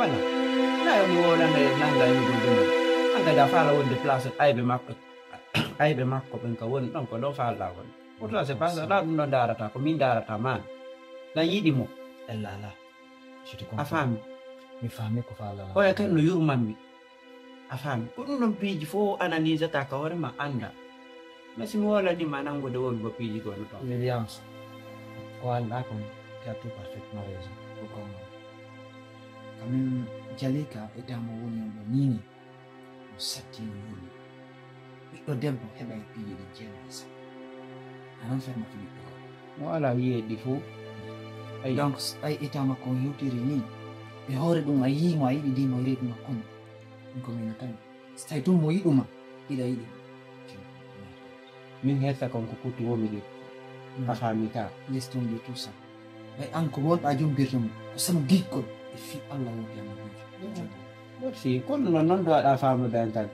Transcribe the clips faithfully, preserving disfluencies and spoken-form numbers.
Voilà. Na yo mi wowlana e nanga e nugol ɗum. An kadi a faala wonde place ayɓe makko, ayɓe makko ɓen ka woni ɗon, ko ɗon faalɗaa wonde. Pourtant, c'est pas ça. Ɗa ɗum ɗon ndaarata, ko min ndaarata maa. Na yiɗi mo. Ella ala. Je te A comprends. faami. Mi faami ko faalɗaa. Oya kan no yurmanmi. A faami. Ko ɗum ɗon piiji fof analysata ka hoore ma annda. Mais si mi wowlanii ma nanngude won ko piiji ko no toon. Williams, ko haalɗaa kon, tu as tout parfaitement raison. Ko kon. Quand même, Jalika e dama woni on ɗo nii nii. No satti no yoni. Ɓiɗɗo debbo heɓa e piiji ɗi jeeɗa e sappo. A non ferma to ɓiɗɗo gorko. Mo alaa wi'e ɗi fof. Ayi. Donc, s-, ay état makko on hewtiri nii. E hoore ɗum a yii mo a yiɗi ndi mo e reedu makko on. Ɗum ko min a tawi. So tawi tun mo yiɗuma, hiɗa yiɗi. Min hetta kon ko kutti womi ɗi. Mm. A faami ka. Laisse tomber tout ça. Ɓay an ko wonɗa jumbirde mum, ko sabu giggol e fii Allah wonti annabiijo. Merci. Kono non, non ɗo aɗa faamude an tan.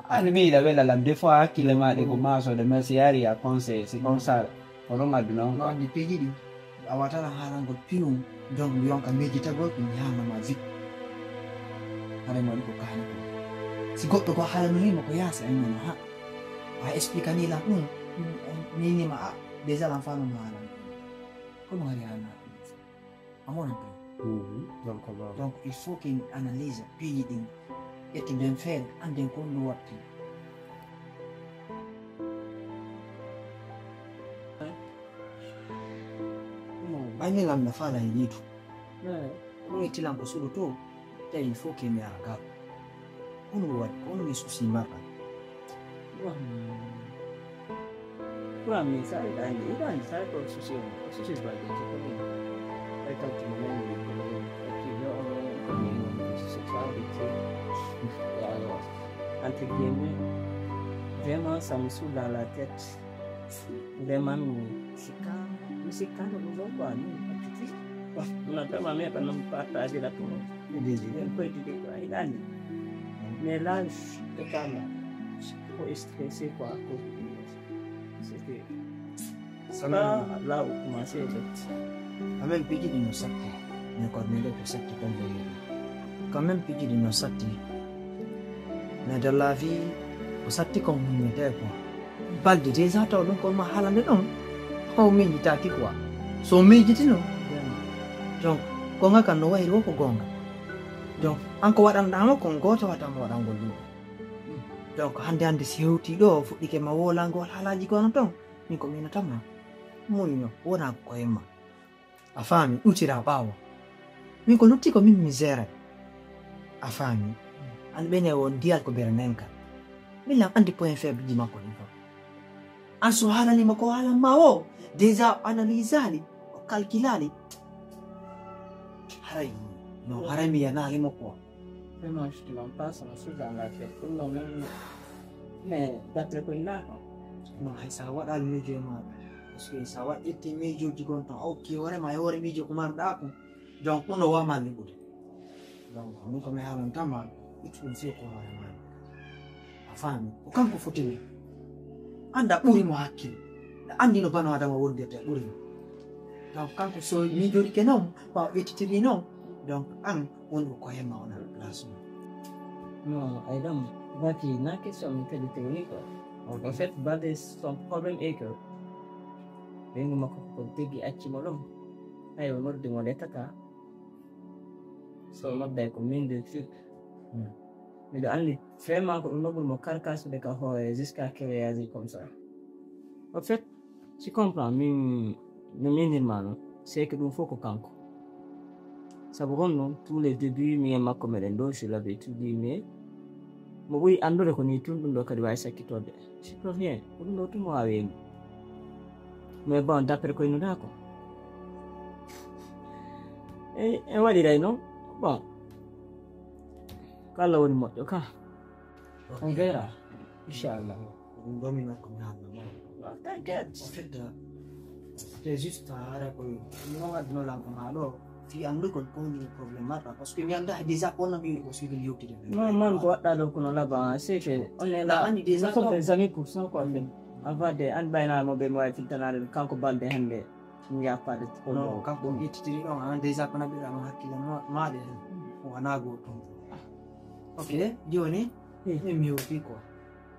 An mi yiɗa wela lan, des fois hakkille ma ɗe ko maso de, mais si ari a conseil, c'est comme ça. Ko ɗon aduna on. No andi piiji ɗi, a watata haalangol pinum, donc mi yonka mejjitagol ko mi haalna ma vite. Haɗa mi waɗi ko kaani ko. Si goɗɗo ko haalanoyi mo ko yaasi, a innama ha. A explique ni lan ɗum, mi innima a, déjà lan faama mo haalano. Kono hari haalna ɗum. A wonat ɗum. Mhm. Donc, non. Donc, il faut que mi analyse piiji ɗin, ƴettude en feere, annden ko honɗum waɗti. Mo ɓayni lan na faala e yiitu. Eh. Ko mi tilan ko suudu to, tawi il faut que mi ara gaa. Kono ɗum waɗi, ko honɗum souci marɗa? Bon. Pour ami, ça, il a, il a, ça, il a souci, souci, pas de problème. Ay, quand tu me mets le problème, tu viens, on est, on est, on est, c'est ça, vite fait. Et alors, entre guillemets, vraiment, ça me saoule dans la tête. Vraiment, mi sikka, mi sikka no ɗum ɗon quoi, mi acciti. Bon, non, vraiment, mi heɓa non partage la pour moi. Désolé. Ɓen koytude ko a yiɗani. Mais là, je te parle. Ko stressé quoi, ko. C'est que, c'est pas là où commencer, en fait. Quand même, piiji ɗi no satti. Mais ko ɗum ɗo ko satti kon woni. Quand même, piiji ɗi no satti. Mais dans la vie, ko satti kon muññete quoi. Balɗe déjà taw ɗum kon ma haalande ɗon. Haw miijitaaki quoi. So miijitino. Donc, gonga kan no wayri wo ko gonga. Donc, an ko waɗanɗaa mo kon gooto wata mo waɗangol ɗum. Donc, hannde hannde si hewtii ɗo, fuɗɗike ma wolangol haalaaji kono ton. Min ko miinata ma. Muñño, wona ko koye ma. A faami, ɗutira ɓaawo. Min ko lutti ko min mi géré. A faami. An ɓene wo ndiyal ko bere nenka. Min lan anndi point faible ji makko ɗin fof. An so haalani mo ko haalan ma o, déjà o analysaali, o calculaali. Haray, no, haray mi yanaali mo quoi. Vraiment, je te mens pas, ça me saoule dans la tête. Pour le moment, mais d'après ko ina ko. Non, hay sa waɗaali miijo e maaɗa. Parce que sa waɗ-, ƴetti miijooji gon tan, a okki hoore ma e hoore miijo ko marɗaa kon. Donc, ɗum no waamaa liɓude. Donc, min ko mi haalanta ma, ittu ɗum fii ko hoore maa. A faami? Ko kanko foti min. Annda ɓuri mo hakkil. Ɗa anndi no bano Adama wondirta e ɓuri mo. Donc, kanko so miijorike non, ɓaawo ƴettitiri non, donc, an wonɗo ko hema on place mum. Non, I don't. Bati, na question mi kadi technique. En fait, Bade, son problème est que ɓeyngu makko ko tigi acci mo ɗum. Hay o noddi mo letata. So nodday ko min de truc. Hmm. Miɗo anndi vraiment ko ɗum ɗo ɓuri mo karkasude ka hoore jusqu'à que réagir comme ça. En fait, tu comprends, min, no miinirma non, c'est que ɗum fof ko kanko. Sabu honno, tous les débuts, mi e makko meɗen ɗo, je l'avais tout dit, mais mo ɓuri anndude ko nii tun, ɗum ɗo kadi waawi sakkitorde. Je peux rien, ko ɗum ɗo tun mo waawi e mum. Mais bon, d'après ko innuɗaa ko. E, en waɗiray non. Bon. Ko Allah woni moƴƴo ka. On verra. Inchallah. Ɗum ɗo min ko mi haalno ma. Ah, t'inquiète. En fait, euh, c'était juste, euh, haara ko mi on adduno lan ko maa ɗo. Fii anndugol ko woni problème maɗa. Parce que mi anndaa déjà ko wonno mi ko suudu yewtide. Non, man ko waɗɗaa ɗo kono laba, c'est que on est là. Anndi déjà. Nous sommes des amis pour ça, quoi, en fait. Avant de, an ɓayna mo ɓe mo wawi filtanaade, kanko Balde hannde. Mi yaafaade ko non, ɗo. Kanko mi ƴettitiri ɗon, an déjà kono ɓiɗɗo am hakkille ma-, maaɗe hen. Ko wanaa goɗɗum. Ok, jooni, min mi hewtii quoi.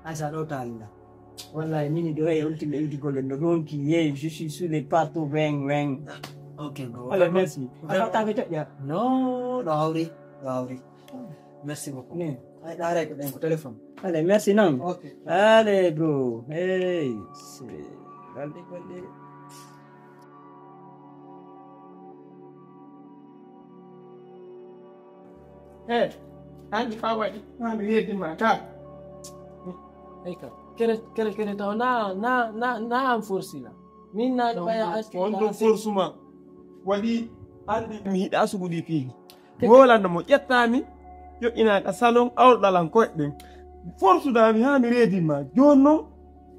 Ay, sa ɗo taalila. Wallahi, min ɗo e ultinde ultigol en no ronki, yeey, je suis sur les partout, weng, weng. Ok, bro. Allez, merci. Vraiment. A fawtaake toƴƴa? Non, ɗo hawri, ɗo hawri. Merci beaucoup. Ni. Ay, ɗaaray ko ɗen ko téléphone. Allez, merci non. Ok. Allez, bro. Hey, c'est, balɗe, balɗe. He, hannde fa waɗi? Hannde yeddima ka. Ey ka. Kere, kere, kere taw na, na, na, na an forsi la. Min na ɓaya aski on ɗum forsu ma. Waɗi hannde mi hiɗa suguɗi piiji. Ke- Wolanno mo ƴettami, yoƴƴinaka salon, awɗalan koyɗe ɗen. Forsuɗami haa mi reedima. Jooni non,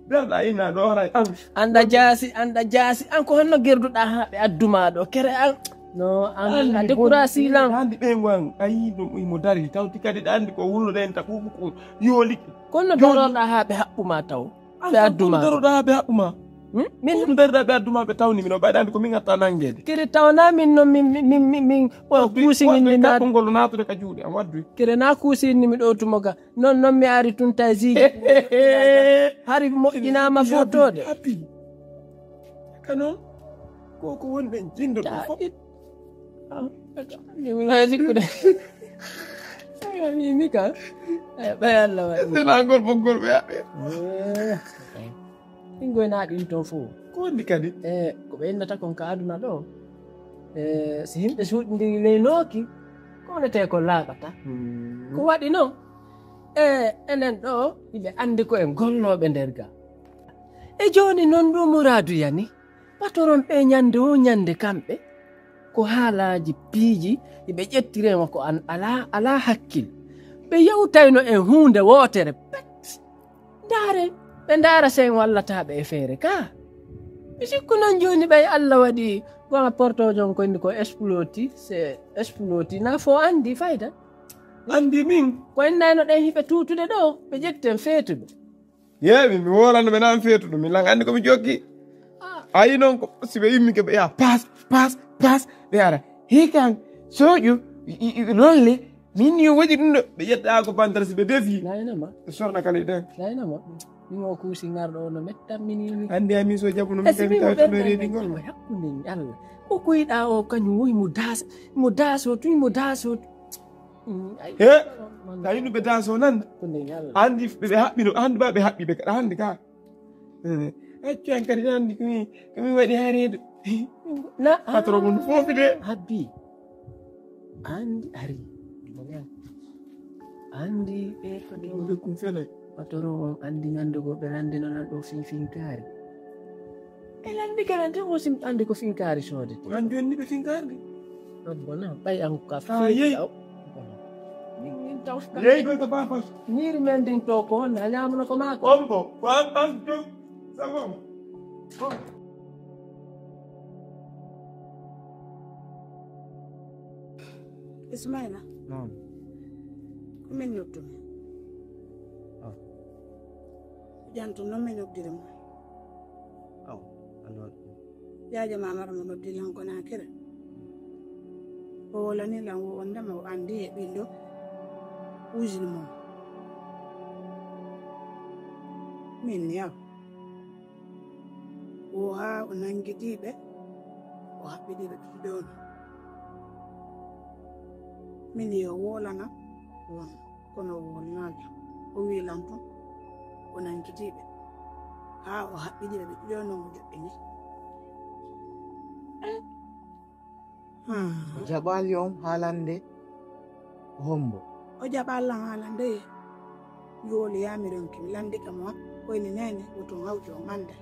belɗa inna ɗo haray an. Anda jaasi, anda jaasi. An ko honno gerduɗa haa ɓe adduma ɗo? Kere an. No, an a découragé lan. Handi ɓen wan, a yii ɗum imo dari. Tawti kadi ɗa andi ko wulluɗen ta ɓuuɓu ko yoolike. Kono daroɗa haa ɓe haɓɓuma taw. Ɓe adduma. Daroɗa haa ɓe haɓɓuma. Hmm? Min daroɗa ɓe adduma ɓe tawni min o ɓayɗa andi ko min gatta nangede. Kere tawna min non min, min, min, min, min, o kuusi min ni na. Kaɓɓungol natude ka juuɗe am waddu. Kere na kuusi ni mi ɗo tumo ga. Non, non mi ari tun taysiji. Hari moƴƴinama fotode. Happy. Ka non, ko ko wonɓe jindo ɗum fof. Ni wona sikkude. Ay, mi, mi ka. Ay, ɓay Allah waɗi. Sena ngol ɓoggol ɓe haɓe. Eh, min goyna ɗin ton fof. Ko woni kadi? Eh, ko ɓe innata kon ka aduna ɗo. Eh, si yimɓe suuɗindiri ley nooki, ko wonete ko laaɓata. Hmm. Ko waɗi non? Eh, enen ɗo, hiɓe anndi ko en gollooɓe nder ga. E jooni non ɗum muraadu yani? Patoron ɓe ñande o ñande kamɓe, ko haalaaji piiji, hiɓe ƴettirema ko an alaa, alaa hakkil. Ɓe yewtayno en huunde wootere, pet. Ndaare, ɓe ndaara si en wallata ɓe e feere ka. Mi sikku non jooni ɓay Allah waɗi ko a portojo on ko indi ko exploti, se exploti na fo andi fayda. Andi min. Ko en nayno ɗen hiɓe tuutude ɗo, ɓe ƴetten feetuɓe. Yeeɓi, mi wolano ɓe nan feetuɗo, min lan andi ko mi jokki. Ah. Ayi non ko si ɓe immike ɓe yaha pas, pas, pas, ɓe ara. Hikan, soƴu, i, i, i, lolle, Min yo waɗi ɗum ɗo, ɓe ƴetta ko bantara si ɓe defi. Laynama. Ɓe sorna kala e ɗen. Laynama. Min o kuusi ngarɗo o no metta mini mi. Andi ami so jaɓuno mi tawi tawi ɗum reedi ngol. Hakkunde ni Allah. O ko yiɗa o kañum woyi mo daas, mo daaso tun, mo daaso tun. Mm, ay, he, man. Tawi ɗum ɓe daaso nan. Hakkunde ni Allah. Andi ɓe, ɓe haɓɓino, andi ba ɓe haɓɓi ɓe kaɗa hande ka. Eh, accu an kadi, an anndi ko mi, ko mi waɗi haa reedu. Na, patron mun foofi de. Habbi. Anndi ari. Anndi ɓe ko ɗum. Ɗum kum fele. Patron on anndi ñande goo ɓe lanndino nan ɗo fii finkaari. Ɓe lanndi kala tan o sim anndi ko finkaari soodete. An jonni ɓe finkaari de. Abbo na, ɓay an ka ah, fii yeey. Taw. Min, min taw. Yeey ko to papa. Ñiiri men ndin to ko on, a ñaamno ko maa ko. Ombo, ko an, an to. Sago. Ismaila. Naam. Ko min noddumi. Ah. Janto non mi noddiri mo. Aw, a noddiri. Jaaja Maamara mo noddi lan ko Naakira. O wolani lan wo wondema o anndi e ɓiɗɗo usine mum. Min yaw. Wo haa o nangitii ɓe, o haɓɓiɗii ɓe ɗiɗi ɗon. Min yo wolana won. Kono o wolnaali. O wi'i lan tun, o nangitii ɓe. Haa o haɓɓidi ɓe, ɓe ɗiɗo non o joɗɗini. Hmm. O jaɓaali on haalande ko hombo? O jaɓaali lan haalande ye. Mi woli yaa mi ronki, mi landi ka mo, ko ene neene, woto on hawti on annda.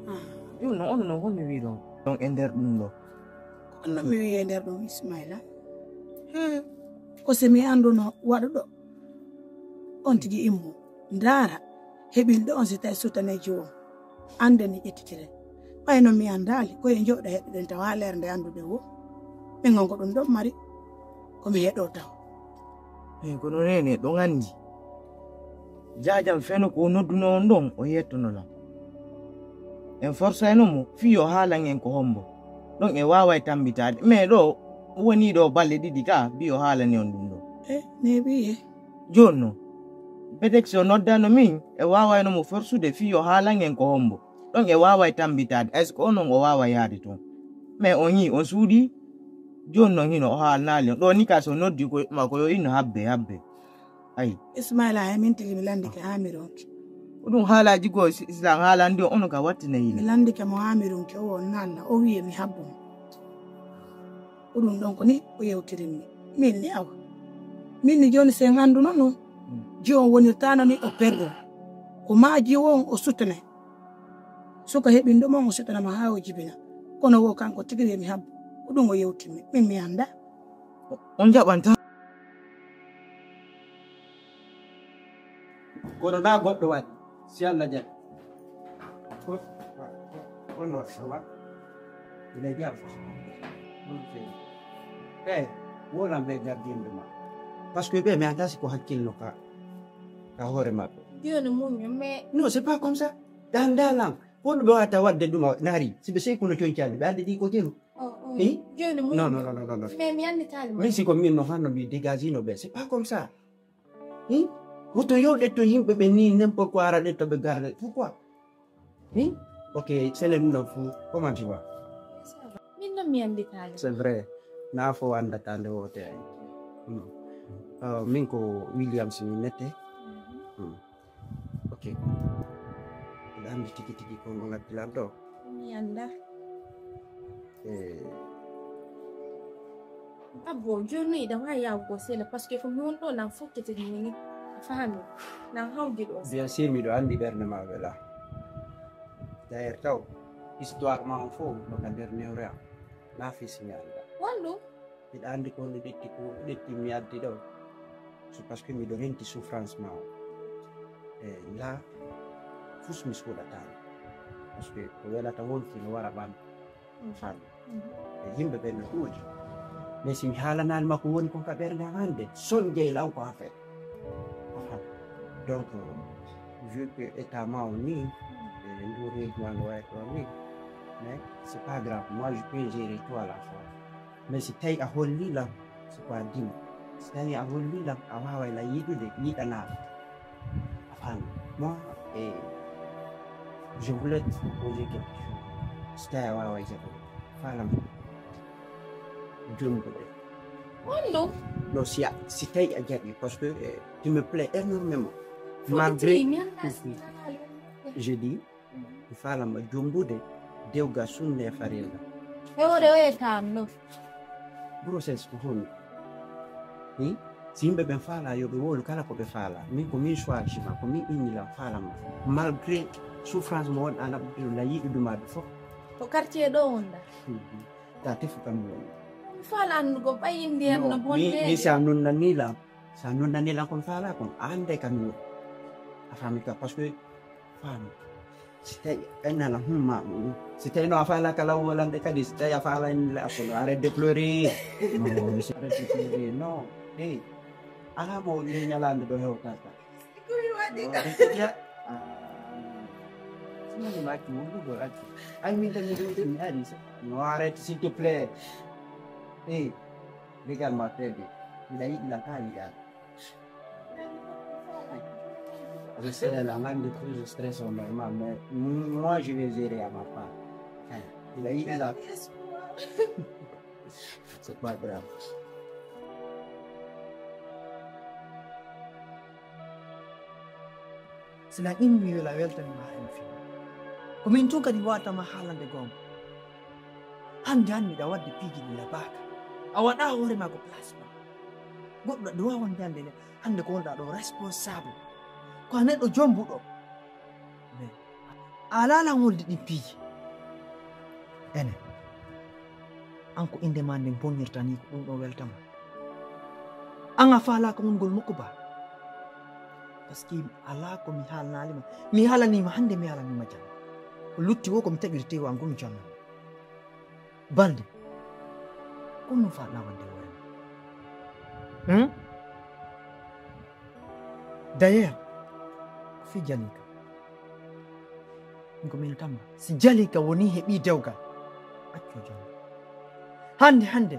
Ah. Ɗum no, on no, honno wi'i ɗon? Ɗon e nder ɗum ɗo. Ko honno mi wi'i e nder ɗum, Ismaila? He, ko si mi annduno waɗuɗo. On tigi immo, ndaara, heɓinɗo on si tawi sutaneejo on, annde ni ƴettitire. Ɓay non mi anndaali, ko e njooɗa heɗɗuɗen tawa leere nde annduɗen wo. Min on ko ɗum ɗon mari, ko mi heɗoo taw. Eey, kono neene, ɗon anndi. Jaajam feno ko o nodduno on ɗon, o yettono lan. En forsayno mo, fii o haalan en ko hombo. Ɗon en waaway tambitaade, mais ɗoo, O wonii ɗoo balɗe ɗiɗi ka, ɓii o haalani on ɗun ɗoo. E, neeɓii e. Jooni non, Bedex o noddano min, e waawayno mo forsude fii yo haalan en ko hombo. Ɗon e waaway tambitaade, est-ce que onon o waaway yaade ton? Mais on yii, on suuɗii? Jooni non hino o haalnaali on. Ɗoo ni ka so noddi ko, ma ko yo inno habbe, habbe. Ayi. Ismaila, e min tigi mi landike Amironke. Ko ɗum haalaaji goo si-, Islam haalandi on, ono ka wattina yila. Mi landike mo Amironke o, on nalla, o wi'e mi habbo mo. Ko ɗum ɗon ko ni o yewtirimmi. Min ni awa. Min ni jooni si en annduno non, jiwo on wonirtaano ni o perro. Ko maa jiwo on o sutane. Suka heɓinɗo mo on o sutana mo haa o jibina. Kono wo kanko tigi wi'e mi habbo. Ko ɗum o yewtimmi. Min mi annda. On jaɓanta. Kono naa goɗɗo waɗi, si Alla jaɓi. Ko, ko, ko, ko no waɗi, ina jam. Eh, wonan ɓe gardinde ma. Parce que ɓe, mi anndaa si ko hakkilno ka, ka hoore maɓɓe. Jooni muñño, mais non, c'est pas comme ça. Dans, dans l'âme. Kono ɓe wata waɗde ɗum, a naari. Si ɓe sey kono coñcaali, ɓe addi ɗi ko jelu. Oh, oh. Eh? Jooni muñño. Non, non, non, non, non, non. Mais mi annitaali ma. Mais si ko min no hanno mi dégagino ɓe, c'est pas comme ça. Hmm? Woto yewɗe to yimɓe ɓe ni n'importe quoi, ara ɗe to ɓe garde. Pourquoi? Hmm? Ok, selen ɗum ɗon fuu, comment tu vas? Min non mi annditaali. C'est vrai. Naa fo anndataa nde woote ay. Hmm. Uh, min ko Williams min nette. Hmm. Ok. Mbiɗa anndi tigi tigi ko ngo ngaddi lan ɗo. Mi annda. Eh, Abbo, jooni iɗa waawi yaawugol seeɗa, parce que ko mi woni ɗo nan fokkete mi ni. A faami? Nan hawdi ɗo. Bien sûr, miɗo anndi ɓernde ma wela. D'ailleurs, taw, histoire ma on fof, ko ka nder newre am. Na fisi mi annda. Wonɗum? Miɗa anndi ko honɗum ƴetti ko, ƴetti mi addi ɗo. C'est parce que miɗo renti souffrance ma on. E la, fus mi suuɗataa. Parce que ko welata wonki no wara ɓandu. Faami. E yimɓe ɓen no ɗuuɗi. Mais si mi haalanaali ma ko woni kon ka ɓernde am hannde, sonjey lan ko affaire. A faami? Donc, vu que état ma on ni, e ndu reedu ma no wayi ɗon ni, mais c'est pas grave. Moi, je peux gérer tout à la fois. Mais si tawi a holli lan, c'est quoi dimo? Si tawi a holli lan, a waaway lan yiɗude, yiɗanaa lan. A faami? Moi, eh, je voulais te poser quelque chose. Si tawi a waaway jaɓude, faalan jombude. Honɗum? Non, si a, si tawi a jaɓi, parce que, eh, tu me plais énormément. Malgré, mi anndaa si mi anndaa. Je dis, mi faalan ma jombude dewgal sunna e farilla. E hoore o e taam ɗo. Grossesse ko honɗum? Hmm? Si yimɓe ɓen faalaa, yo ɓe wowlu kala ko ɓe faalaa. Min ko min choisi ma, ko min inni lan faalan ma. Malgré souffrance mo wonɗaa naɓude ɗum, lan yiɗude ma ɗum fof. Ko quartier ɗo wonɗaa? Mhm. Ta tefu kam mi woni. Mi faalaa anndugo ɓay indi en no bonde. Mi, mi si a nunnanii lan, si a nunnanii lan ko mi faalaa kon, a annday ka mi woni. A faami ka, parce que Faami. Si tawi en nana, hmm, ma, hmm. Si tawi no a faalaaka law wolande kadi, si tawi a faalaani le, a kono, arrête de pleurer. Non, monsieur, arrête de pleurer. Non. Hey. Alaa mo nde ñalaande ɗo hewtata. Ko mi waɗi ka. Ah. Sino mi maaki wondugo accu. Ay, min tan mi ɗum mi ari sa. Non, arrête, s'il te plaît. Hey. Regarde-moi très bien. Mbiɗa yiɗi la kaa yiɗaade. Parce que la grande crise de stress, on normal, mais moi, je vais gérer à ma part. Hein, il a eu la. C'est pas grave. Sila immi wela weltani ma en fii. Ko min tun kadi wata ma haalande goonga. Hannde hannde miɗa waɗde piiji ɗi labaaka. A waɗa hoore ma ko place ma. Goɗɗo aɗa waawi wonde hannde ne, hannde ko wonɗa ɗo responsable. Ko a neɗɗo jombuɗo. Mais a alaa lan wolde ɗin piiji. Enen. An ko innde ma nden bonirta ni ko ɗum ɗo welta ma. An a faalaaka wongol makko ba. Parce que alaa ko mi haalnaali ma. Mi haalanii ma hannde, mi haalanii ma janngo. Ko lutti wo ko mi taƴude teewu an ngu mi jonna. Balde. Ko no faalaɗaa wonde hoore ma? Hmm? D'ailleurs, ko fii Jalika. Min ko miin tan ma. Si Jalika woni he ɓii dewgal, accu o jannga. Hannde, hannde,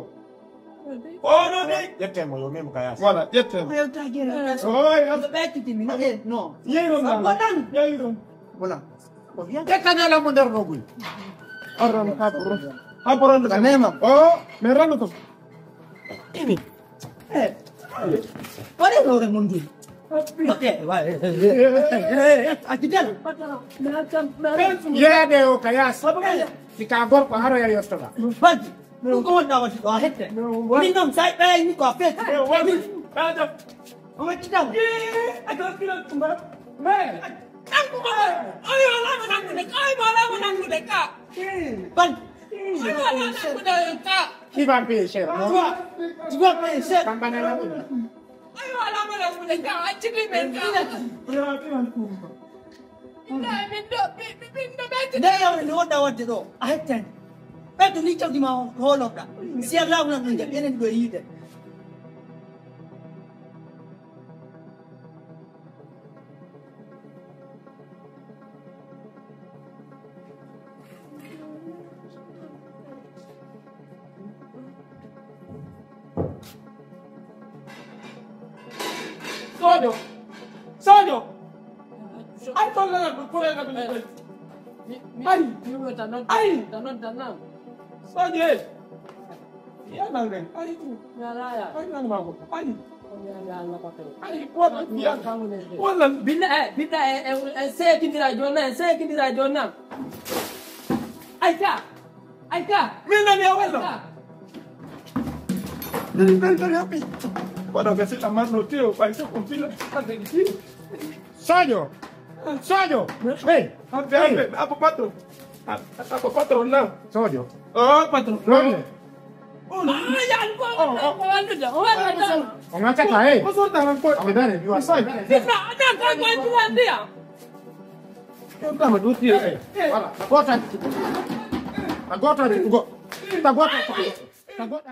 Ko onon de. Ƴettee mo, yo memu ka yaasi. Voilà, ƴettee mo. Ko yewta jere. Oh, yo. Ko ɓeyditi mi, eh, no. Yeeyi ɗon. Ko ɗan. Yeeyi ɗon. Voilà. Ko wiya. Ƴetta nela mo nder ɗo guli. Arran ha boron. Ha boron. Ka mema. Oh, mais ranno to. Ini. Eh. Wala no re mundi. Ok, wa, eh, eh, eh, eh, eh, eh, a ti del. Yeeɗe o ka yaasi. Si ka gorko haro ya yottoɗa. Bal. Ɗum ko wonɗaa waɗi ɗo, a hette. Min noon, so a ɓeynii ko a feeti. Min, on accitaama. Tan ko ma, ayo, alama nangude ka, ayo, alama nangude ka. Ban. Ayo, alama nangude ka. Qui va payer cher, non? Tu vas, tu vas payer cher. Kamɓe ne la. Ayo, alama nangude ka, acciti men ka. Nde yawre nde wonɗaa waɗde ɗo, a hettani. Ɓen to ni jawdi ma on, ko hoolorɗaa. Si Allaahu nan ɗum jaɓi, enen ɗo e yiide. Sojo! Sojo! Ay, sojo! Ay! Ay! Sojo, eh! Ay! Ay! Ay! Ay! Wala, wala. Binda, eh, binda, eh, eh, eh, sekindira jonna, eh, sekindira jonna. Ay, ka! Ay ka! Min nani a walla? Ay ka! Min nani a walla? Waɗa ka seɗɗa marno tew, ɓay so ko fila, hande ɗi fila. Sojo! Sojo! Hey! Hamɓe, hamɓe, Abou Patron. Ab-, Abou Patron na. Sojo. Oh, patron. Sojo. Oh, no. Ah, ya, ko, oh, oh, ko wallude, o wallude. O ngaccata, hey. Ko sodda han ko. Aɓe dare, mi wasa. Fitna, anan kan ko wallude ya. Ɗum tama ɗum tiyo. Voilà. Ta goota. Ta goota. Ta goota. Ta goota.